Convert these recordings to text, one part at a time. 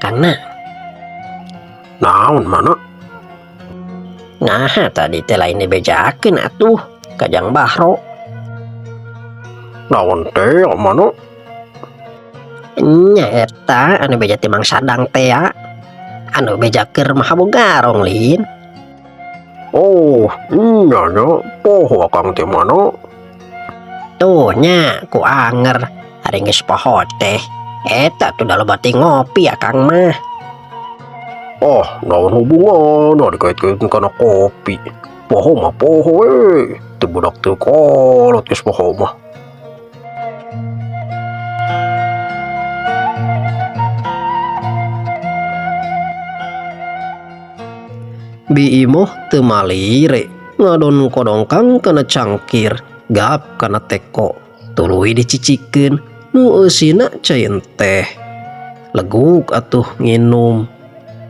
Kang na. Naon mana? Nah, tadi teh lain dibejakeun atuh ka Jang Bahro. Naon teh mana? Nya eta anu beja ti Mang Sadang teh ya. Anu beja keur maha garong lin. Oh, nya nya poho akang teh mana? Tuh nya ku anger ari geus poho teh. Eta tuh da loba ti ngopi akang mah. Oh, naon hubungan dikait-kaitkeun kana kopi. Poho mah poho we. Teu budak teu kolot geus poho mah. Bi Imoh teu malire ngadon kodongkang kana cangkir gap kana teko tuluy dicicikeun nu eusina cai teh. Leguk atuh nginum.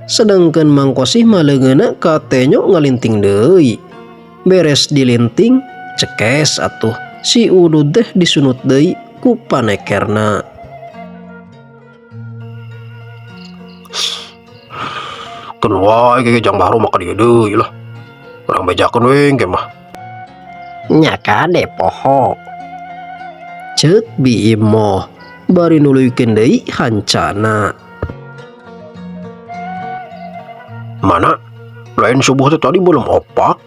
Sedangkan Mang Kosih mah leungeunna katenyo ngalinting deui. Beres dilinting cekes atuh si udud teh disunut deui ku panekerna. Keun wae ge Jang Bahro mah ka dieu deui lah. Urang bejakeun we engke mah. Nya kade poho. Ceuk Bi Imoh bari nuluykeun deui hancana. Mana? Lain subuh teh tadi belum opak.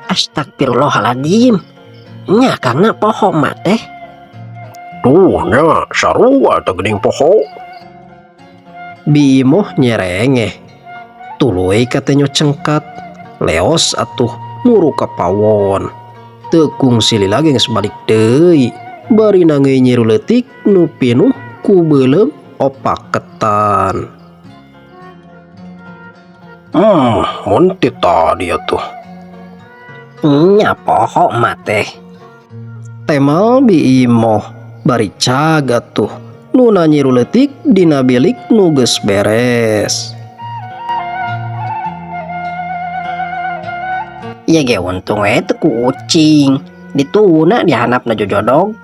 Astagfirullahaladzim. Nya Kang na poho mah teh. Tuh nya sarua teh geuning poho. Bi Imoh nyerengeh. Tuluy katenyo cengkat. Leos atuh muru ka pawon. Teu kungsi lila ge geus balik deui. Bari nangeui nyiru leutik nu pinuh ku beuleum opak ketan. Mun ti tadi atuh. Nya poho mah teh. Temal Bi Imoh bari cag atuh nu nanyiru leutik dina bilik nu geus beres. Ieu ge untung we teu ku ucing. Dituna dihandapna jojodog.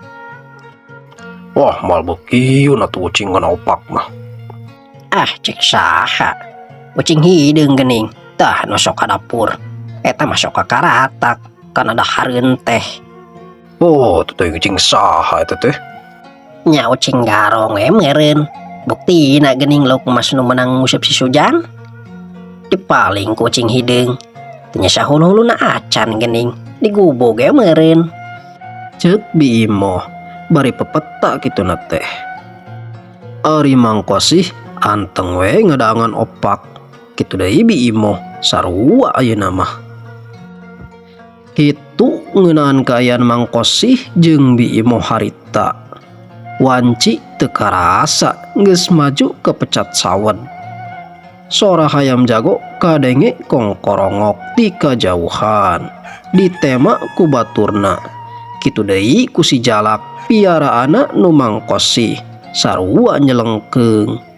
Wah, moal beukieun atuh ucing kana opak mah. Ah, cek saha. Ucing hideung geuning. Tah nu sok ka dapur. Eta mah sok ka karatak kana dahareun teh. Oh, teu teuing ucing saha eta teh? Nya ucing garong we meureun. Buktina geuning lauk emas nu meunang nguseup si Sujan. Dipaling ku ucing hideung. Teu nya sahulu-huluna acan geuning. Digubug ge meureun. Ceuk Bi Imoh bari pepeta kituna teh. Ari Mang Kosih anteng we ngadaangan opak. Kitu deui Bi Imoh sarua ayeuna mah. Kitu ngeunaan kaayaan Mang Kosih jeung Bi Imoh harita. Wanci teu karasa geus maju ke pecat sawed. Sora hayam jago kadenge kongkorongok ti kajauhan. Ditema ku baturna. Kitu deui ku si Jalak piaraana nu Mang Kosih sarua nyelengkeung.